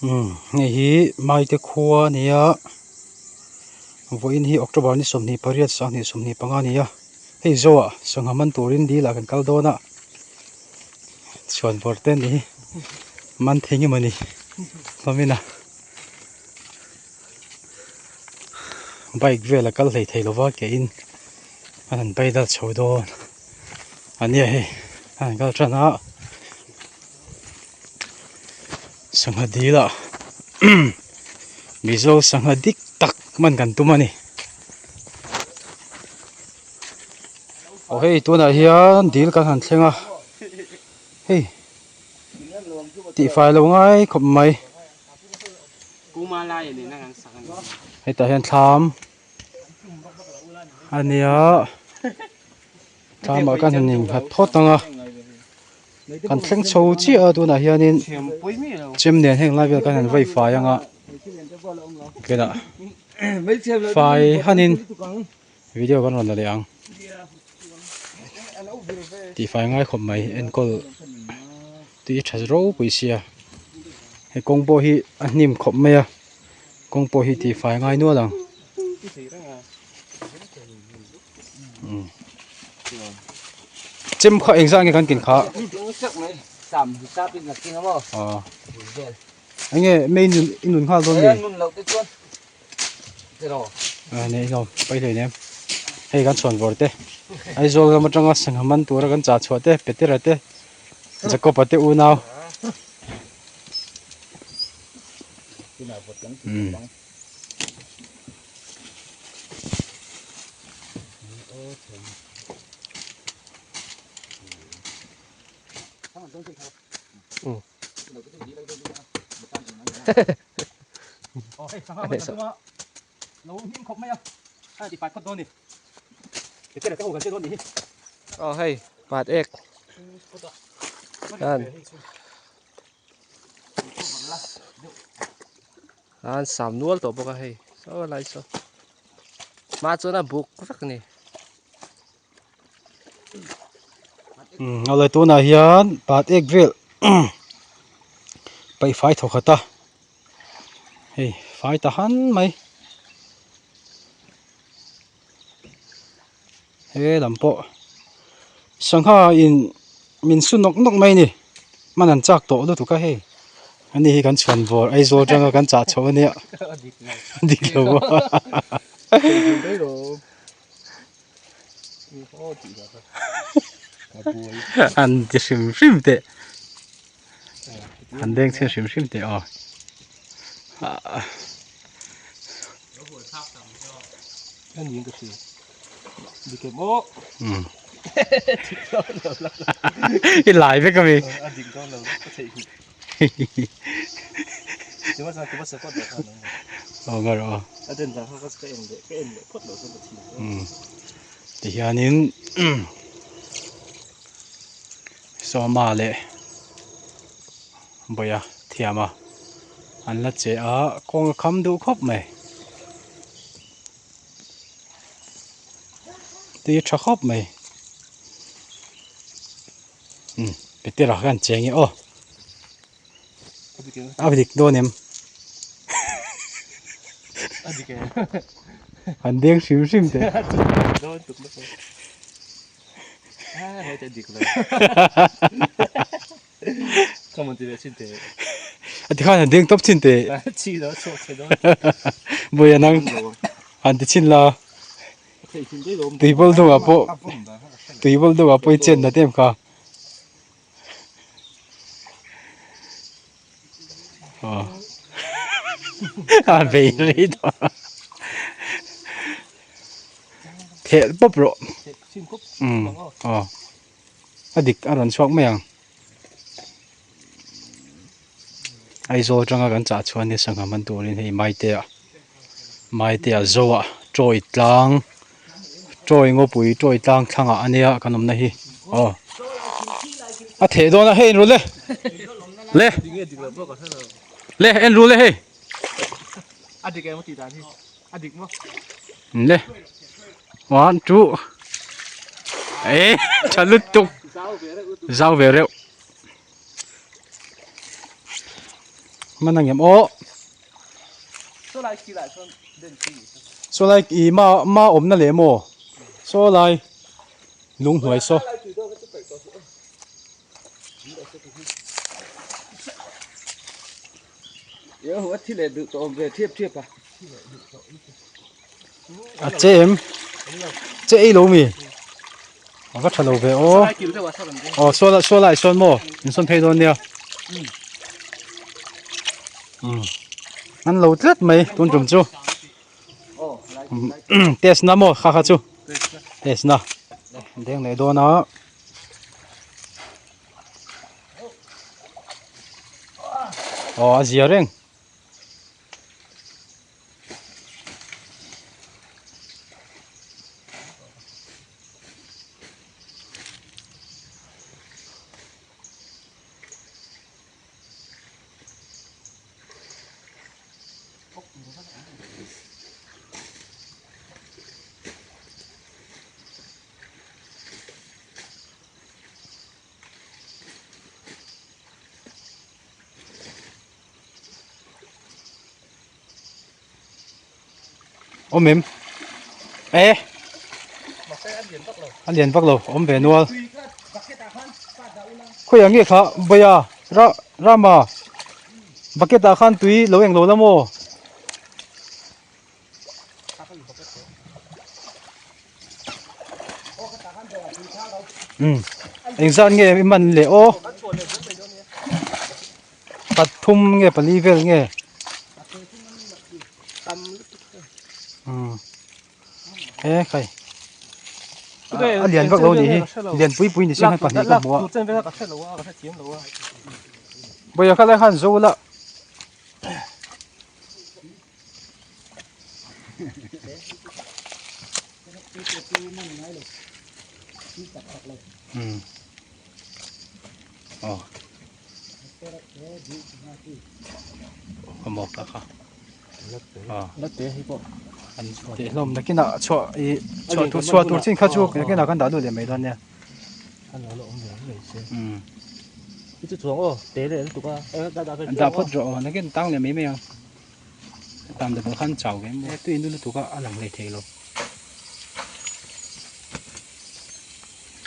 Umm hei hi maite khua a ni a vawiin hi october ni 28 2025 a ni a hei zawhah sangha man turin dil ah kan kal dawn a chhuanvawr te ni man thei nge mawni hlawmin a bike vel a kal hlei thei lova ke in an han paidal chho dawn a nia hei an han kal tan a. Sangha dil ah Mizo sangha dik tak hman kan tum a ni. Aw hei tunah hian dil kan han thleng a hei tihfai lo ngai khawp mai hetah hian thlam a nia thlamah kan han innghat phawt ang a. Kan thleng chho chiah a tunah hianin chem nen heng lai vel khan an vei fai anga tunah fai hanin video kan rawn la leh ang tih fai ngai khawp mai enkawl tih hi tha ropui sia he kawng pawh hi a hnim khawp mai a kawng pawh hi tih fai ngai nual ang. Chem kha engzah nge kan kin kha enge mei nun i nun nghal dawn mi a nei lo pai hlei nem hei kan chhuan vawr te Aizawl lam atanga sangha man tura kan chah chhuah te Petera te Jacob-a te unau Aw hei pat ek an an sam nual tawh bawk a hei saw lai saw hma chuan a buk vek a ni. Umm awle tunah hian pat ek vel paih fai thaw khat a hei fai ta han mai he lam pawh sangha in min su nawk nawk mai a ni hman an chak tawh lutuk a hei ani hi kan chhuan vawr Aizawl atanga kan chah chhoh ania a dik lo a an ti hrim hrim teh an deng chhe hrim hrim teh aw i lai vek ami aw ngar aw tihianin sawma leh bawih a thiam a an la che a kawng a kham duh khawp mai tui a tha khawp mai umm petera khan cheng e aw a dik dawn em an deng hrim hrim teh a tikhan an deng tawp chin teh vawi an ang han ti chhin la tuibawlh deuhah pawh tuibawlh deuhah pawh i chen nat em kha. A bei rei tawh a theh pawp rawh umm aw a dik a rawn chhuak mai ang Aizawl atanga kan chah chhuah nia sangha man turin hei Maitea Maitea Zoa Tawi tlang Tawi ngawpui Tawi tlang thlangah a nia kan awmna hi aw a theh dawn a hei en rul e le le en rul e hei le one two eh tha lutuk zau ve reuh. Man ang em aw. Saw lai khi lai sawn den khi ni. Saw lai i ma ma awmna leh maw? Saw lai lung hnuai saw. A che em? Che ei lo mi? A va tha lo ve aw. Aw saw lai saw lai sawn maw? In sawn phei dawn nia. Um. An lo tlat mai tun tum chu. Test na maw kha kha chu. Test na. Deng leh dawn a. Aw a zia reng. Awm em? E! A lian vak lo, awm ve nual. Khawiah nge kha Bawia, Ra Rama, bucket ah khan tui lo eng lo la maw? Umm engzat nge i man leh aw pathum nge pali vel nge umm he khai a lian vak lo ni hi lian pui pui ni se khan pahnih ka hmu a bawia kha lai khan zo la. Hlawm nakinah chhuah ih chhuah tur chhuah tur chin kha chu nakinah kan dah lut leh mai dawn nia. Dah phawt rawh aw nakin tang leh mai mai ang. Tam deuh pawh khan chau ve maw tui nu lutuk a a lang hlei thei lo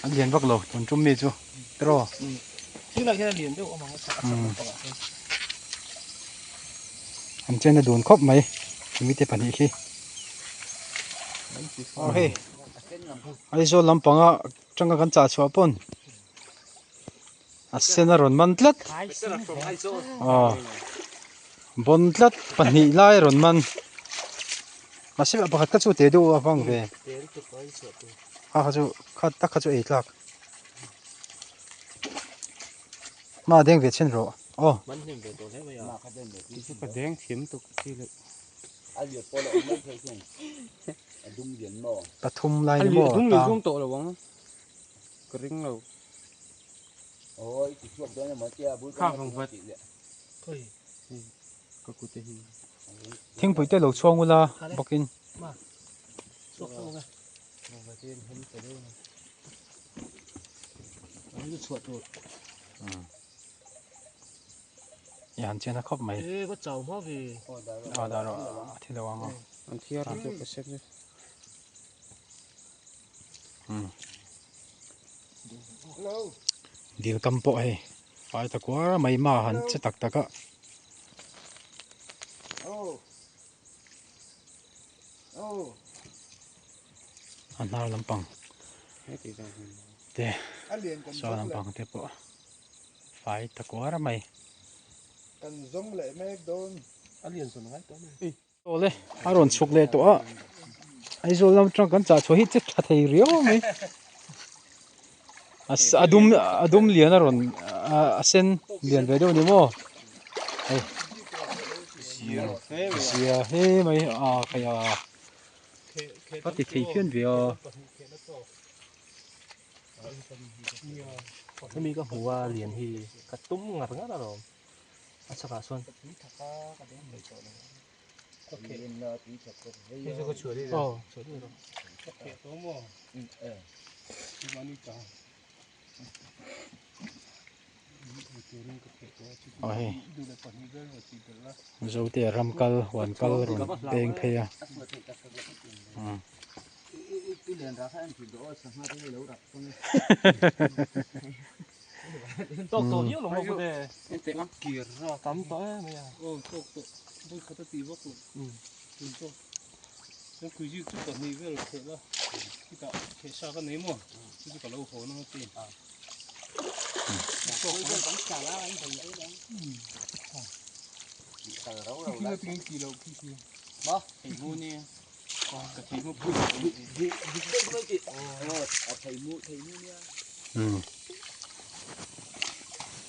an lian vak lo tun tum mi chu tiraw an chen a dun khawp mai mite pahnih khi aw hei Aizawl lampanga tanga kan chah chhuah pawn A sen a rawn man tlat aw bawn tlat pahnih lai a rawn man mahse a pakhat kha chu teh deuh a vang ve kha kha chu kha tak kha chu ei tlak hma deng ve chhin rawh aw. Pathum lai ni maw tang. Thingpui te lo chhuang ula bawkin. I han chian a khawp mai. Aw dah rawh a thi lo ang aw. Dil kam pawh hei fai ta kuar mai ma han che tak tak a. A hnar lampang te saw lampang te pawh fai ta kuar mai. Awle a rawn chhuk leh tawh a Aizawl lam atang kan chah chhuah hi che tha thei riau mai a dum a dum lian a rawn a sen lian ve deuh a ni maw hei zia hle mai a khaih a a ti thei phian ve a. Hemi ka hmu a lian hi ka tum ngar ngar alawm. A chhakah sawn Aw hei Zote ram kal huan kal rawn peng phei a.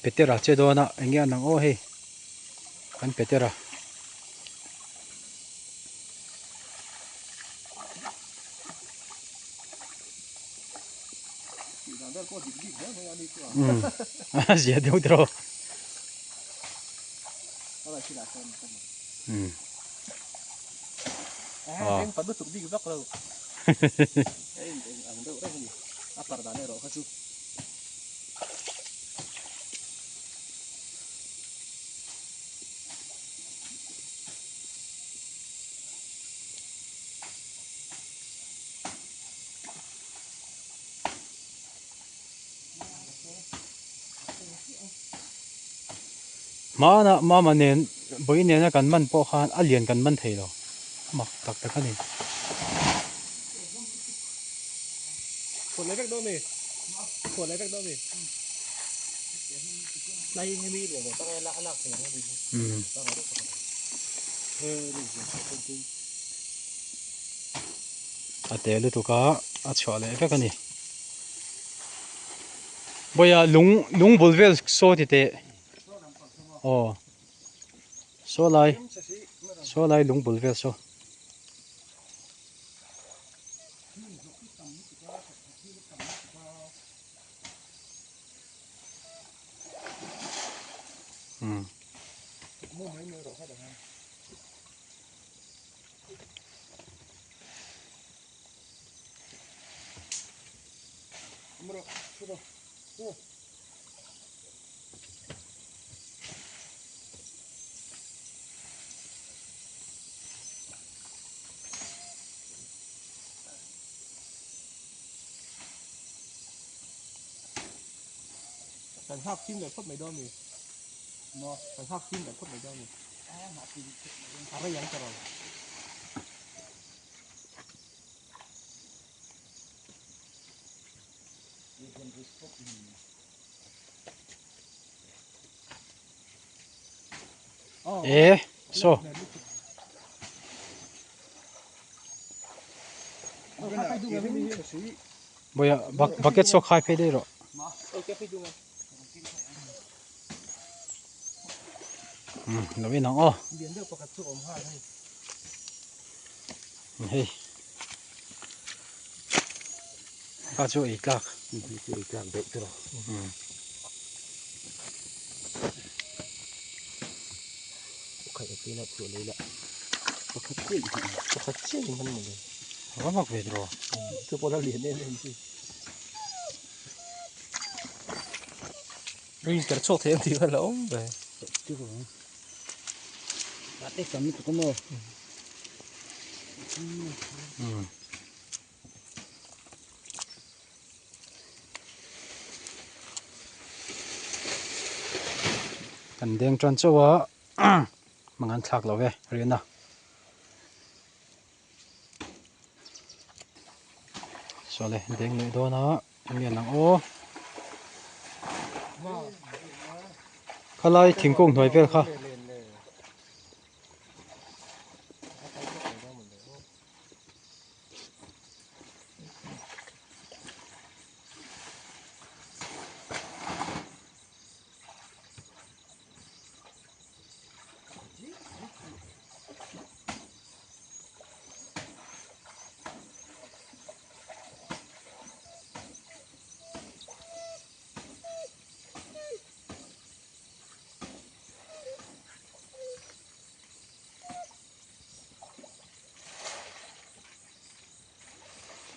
Petera che dawn a eng nge an ang aw hei kan Petera. A zia deuh tawh. Hmanah mama nen bawi nena kan man pawh khan a lian kan man thei lo a mak tak tak a ni. A te lutuk a a chhuah leh vek a ni. Bawiah lung lung bul vel saw ti teh aw saw lai saw lai lung bul vel saw. Kan nghak fim leh phawt mai dawn mi? Maw? Kan nghak fim leh phawt mai dawn mi? A rei ang ta ro. E saw. Bawiah bucket saw khai phei daih rawh. Lo in ang aw. Hei. Kha chu ei tlak. Ei tlak deuh chu. Khat a pin a chhuah lei la. Pakhat chiah pakhat chiah in han mawle. Va mak ve tiraw. Chu pawh la lian em em chi. Rin ter chhuak thei ang tih kha la awm ve. Kan deng tan chauh a mangan thlak lo e rian a. Sawle deng leh dawn a enge lang aw khalai thingkung hnuai vel kha.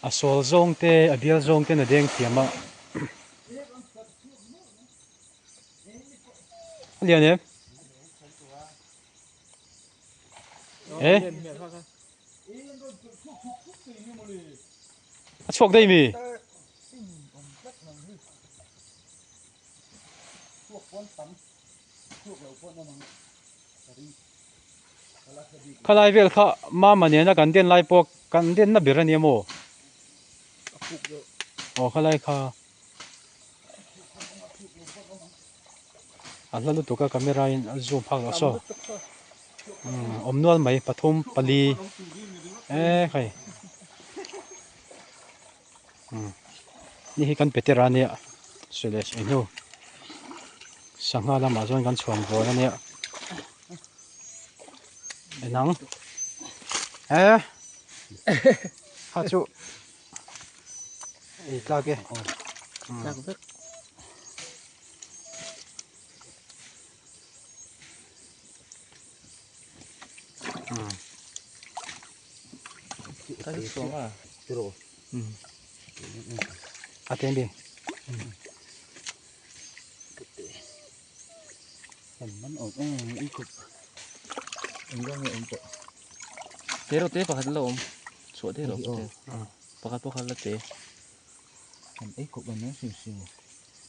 A sawl zawng te a bial zawng ten a deng thiam a. Lian em? E? A chhuak daih mi? Khalai vel kha mama nena kan den lai pawh kan denna ber ania maw? Aw khalai kha a hla lutuk a camera in a zoom phak loh saw awm nual mai pathum pali e hei ni hi kan petera ania sawi leh sawi hnu sangha lamah chuan kan chhuan vawn ania enang e kha chu ei tlak e tlak vek a te mi Te rawh te pakhat la awm chhuah daih loh te pakhat pawh kha la te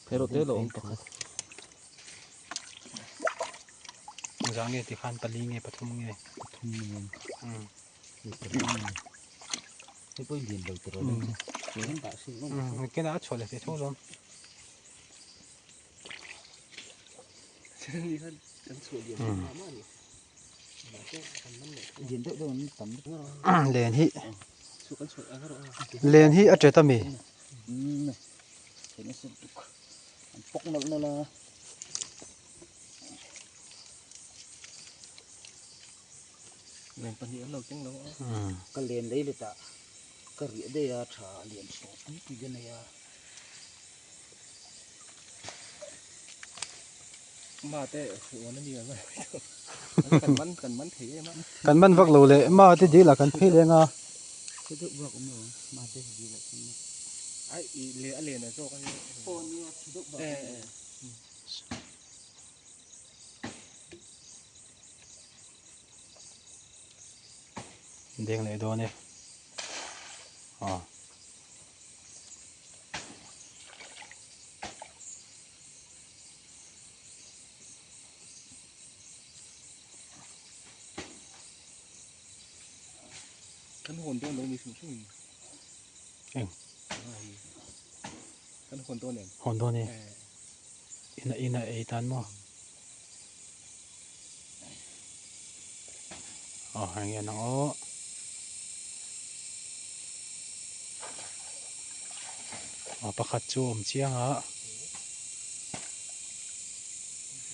te rawh te la awm pakhat. Engzah nge tikhan pali nge pathum nge Kena a chhuah leh thei tho zawm. Len hi len hi a ṭet a mi. Len pahnih an lo keng lo a. Ka len lei let ah ka riah daih a tha lian sawh pui pui ka nei a. Ma te huan a ni ang a kan man kan man thei em a. Kan man vak lo leh ma te dil ah kan phei leng a. Che deuh bak awm lo ang ma te dil ah chuan. Ai i le a len a zawk a ni. Aw nia che deuh bak awm lo. Deng leh dawn e. Aw. Kan hawn dawn lo ni hrim hrim in. Eng. Kan hawn dawn em? Hawn dawn e. Ina ina ei tan maw? Aw hei nge nang aw. Aw pakhat chu awm chiang a.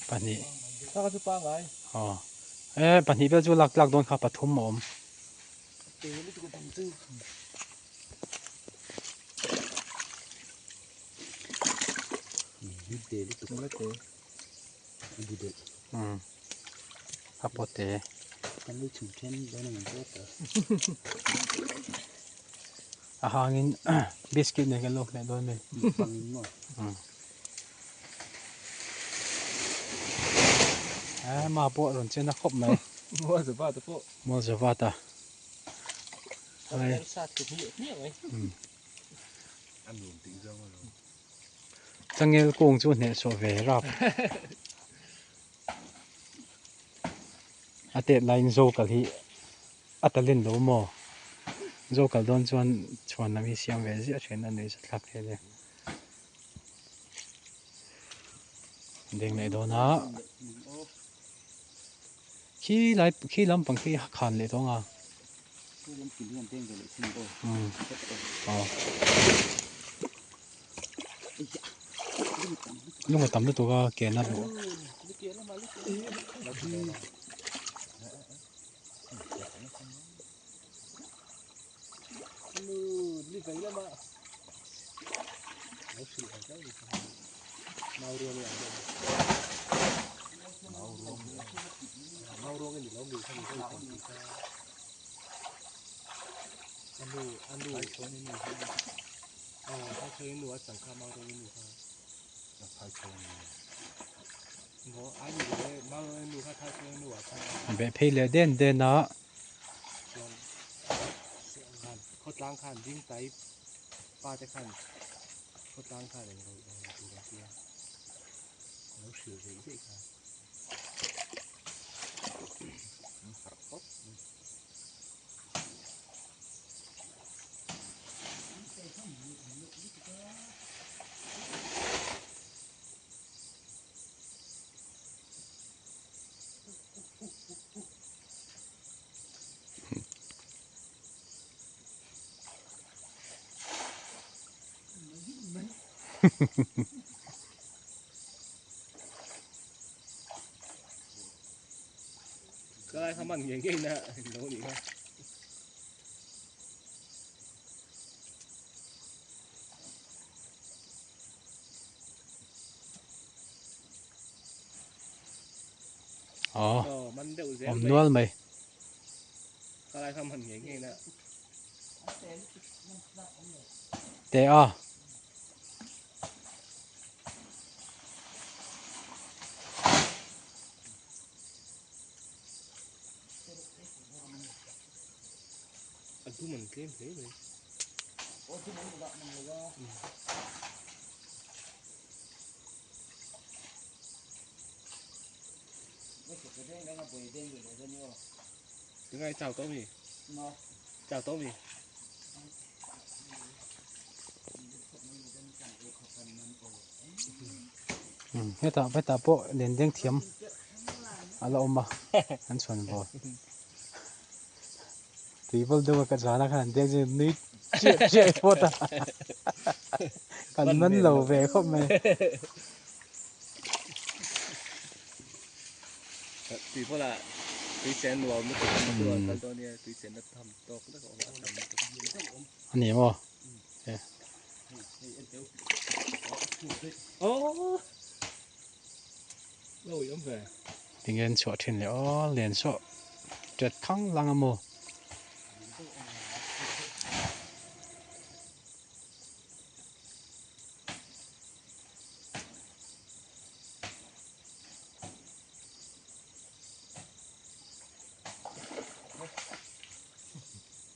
Pahnih. Thla chu pangai. Aw. E pahnih vel chu lak tlak dawn kha pathum a awm. A pawt te. A hangin biscuit nen kan lo hmeh dawn mai. A ma pawh a rawn chen a khawp mai. Mual zavata. Changel kung chu hnehsawh ve rap. A tet laiin zo kal hi a talent lo maw? Zo kal dawn chuan chhuan lam hi siam ve ziah thin a nuih zathlak thei ania. Deng leh dawn a khi lai khi lampang khi a khan leh tawng a. Lung a tam lutuk a ke na duh. Beh phei leh den den a. Ka lai kha man ngei ngei na lo nih kha. Aw Aw man deuh zel awm mai. nual mai. Ka lai kha man ngei ngei na. Teh a. A dum an tlem hle mai. Tingai chau tawh mi? Chau tawh mi? Hetah hetah pawh lendeng thiam a la awm a an chhuan bawl tui bawl deuh a ka zan a khan an deng chu nui chiah chiah phawt a kan man lo ve khawp mai. Tui bawlah tui chen nuam lutuk a chu an kal dawn nia tui chen na tham tawk lek a awm a tam lutuk. A ni maw? Tinge an chhuah thin leh aw len saw tet thang lang a maw?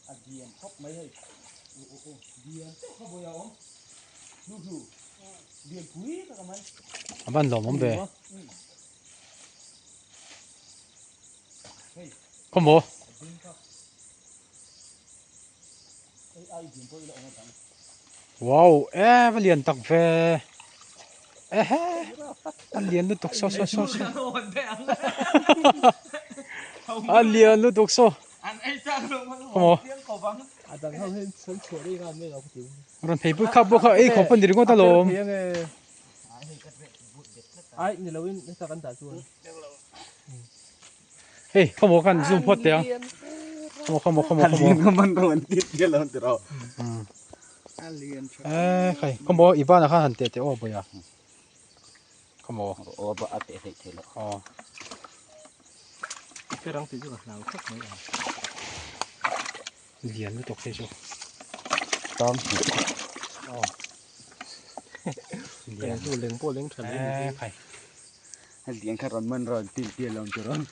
A dian khawp mai hei aw aw aw dian teuh kha bawi a awm hnu hnu dian pui tak a mai. A van lawm awm ve. Khaw maw? Wow e va lian tak ve ehe a lian lutuk saw saw saw saw a lian lutuk saw khaw maw rawn phei pui khap bawk a ei khawp a ni ringawt alawm. Hei khawmaw khan zoom phawt teh ang khawmaw khawmaw khawmaw khawmaw eh khai khawmaw i banah khan han teh teh aw bawiha khawmaw aw ba a teh theih theih loh aw lian lutuk hei chu tam aw lian eh khai Hetiang kha rawn man rawn til tir lo tur awm.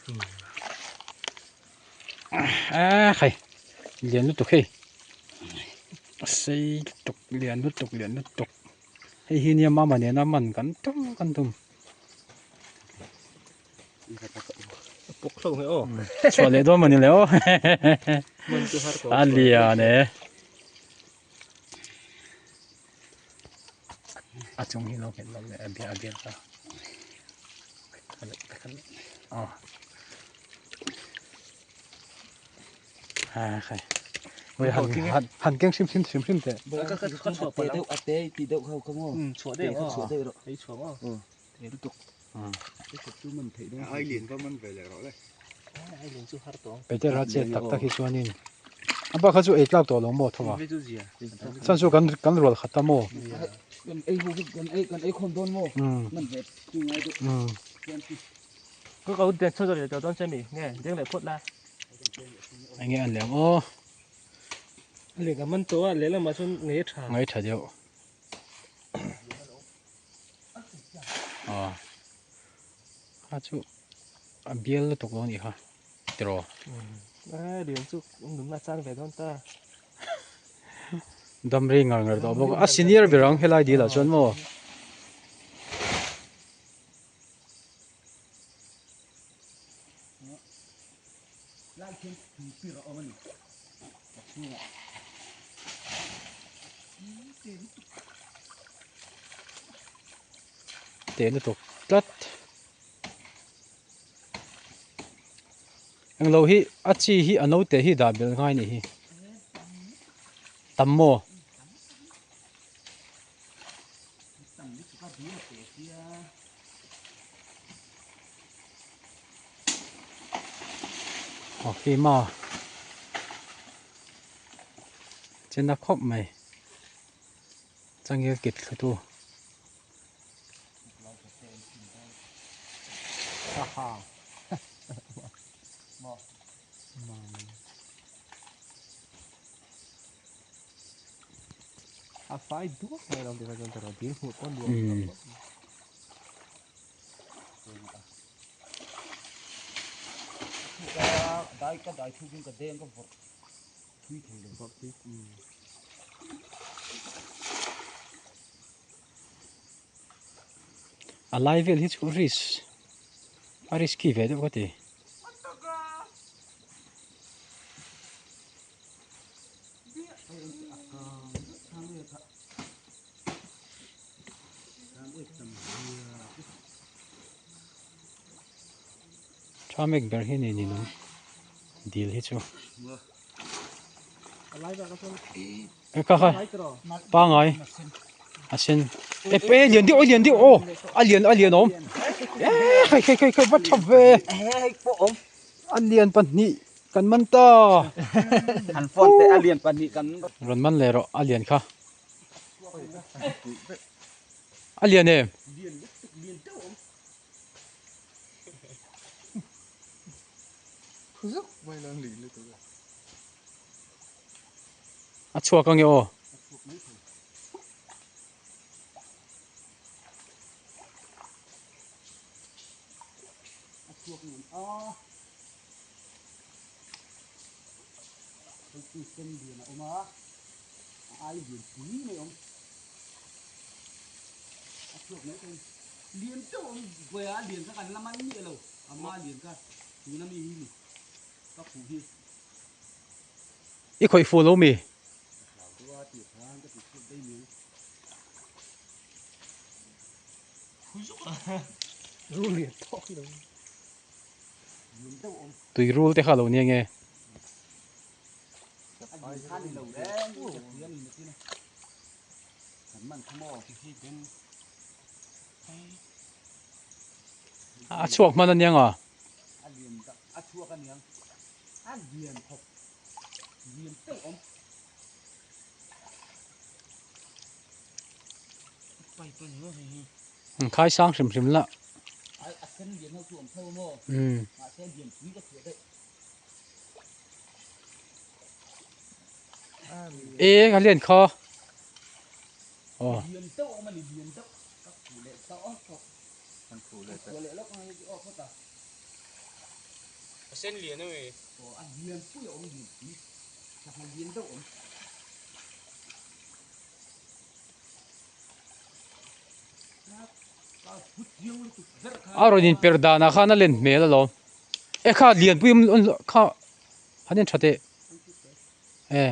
A khai lian lutuk hei a sei lutuk lian lutuk lian lutuk hei hi nia mama nena man kan tum kan tum chhuah leh dawn mawni le aw a lian e. A chung hi lo nghet lo leh a bial a bial ta aw ha khai ui han han han keng hrim hrim hrim hrim teh a te deuh a te ti deuh ho kha maw chhuah deuh kha chhuah deuh rawh ei chhuah maw te lutuk Ai lian va man ve leh rawh le. Ai lian chu har tawng. Peter a chet tak tak hi chuanin a bak kha chu ei tlak tawh lo maw tho a chhan chu kan kan rual khat a maw. Kan ei ho kan ei kan ei khawm dawn maw man ve chu ngai deuh chuan chu. Ka ko den chho zawh leh tawh dawn che mi nge deng leh phawt la. Enge an leh ang aw. Leh ka man tawh a lehlamah chuan ngei a tha. Ngei tha deuh. Aw. Kha chu a bial lutuk lo anih kha tiraw. A lian chu nunna chang ve dawn ta. Dam rei ngar ngar tawh bawk a. A senior ber ang helai dil ah chuan maw. Lai khian tui pir a awm a ni a chhungah. Teh lutuk tlat. Englo hi a chi hi a naute hi dah belh ngai nih hi. Tam maw? Aw keima chena khawp mai changel kit thlu tu. A fai duak mai lo tikha chuan tawrh dil hmuh pawh nuam Mm. Dai ka dai thukin ka deng ka vawrh thui thei lo. Vawrh thui. Mm. A lai vel hi chu risk a risky ve deuh ka ti. Tha mek ber hi ni ninawm dil hi chu. E ka kha pangai a sen e pe lian deuh a lian deuh aw a lian a lian awm e khai khai khai khai va tha ve a lian pahnih kan man ta Han phone te a lian pahnih kan rawn man leh rawh a lian kha a lian em a chhuak ange aw. I khawih fuh lo mi? Tui rul te kha lo nia nge? A chhuak hman aniang a. Khai sang hrim hrim la. Umm. E ka lian kha. Aw. A rawn in per danah khan a len hmel alawm e kha lianpui kha han en tha teh e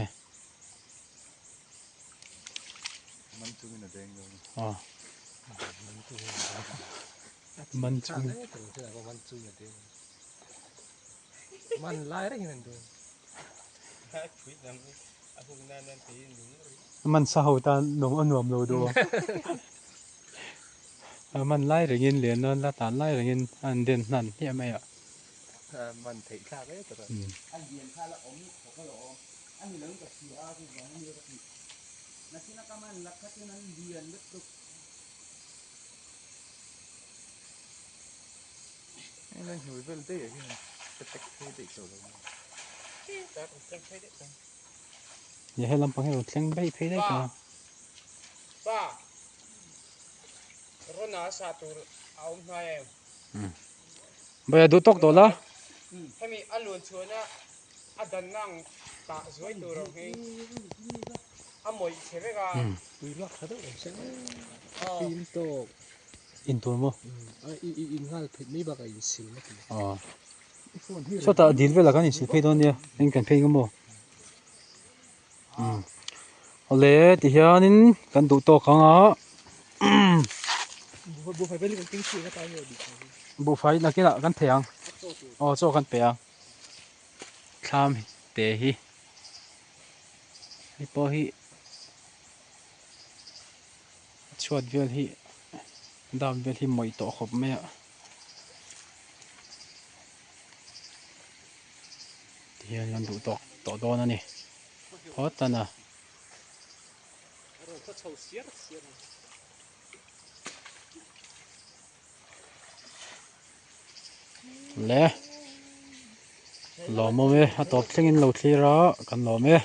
aw man chung man sa ho tan nuam a nuam lo duh a man lai rengin len a la tan lai rengin a an den hnan hmiah mai a. Nia he lampang hi a rawn thleng daih phei daih tawh a. Bawiha duh tawk tawh la. Hemi a luan chhuahna a danna ang tah zuai tur ang hi a mawih chhe vek a. Tui lak tha deuh awm se fim tawk. In tur maw? I in nghal phet mai bakah in sil na tur. Aw. Sawtah dil velah khan in sil phei dawn nia, eng kan phei ngam maw? Umm. Awle tihianin kan duh tawk ang a. Buhfai nakinah kan thei ang. Aw chaw kan pe ang. Thlam te hi hei pawh hi a chhuat vel hi dam vel hi mawih tawh khawp mai a. Tihian kan duh tawk tawh dawn a ni phawt tan a. Le lawmawm e a tawp thlengin lo thlir a kan lawm e.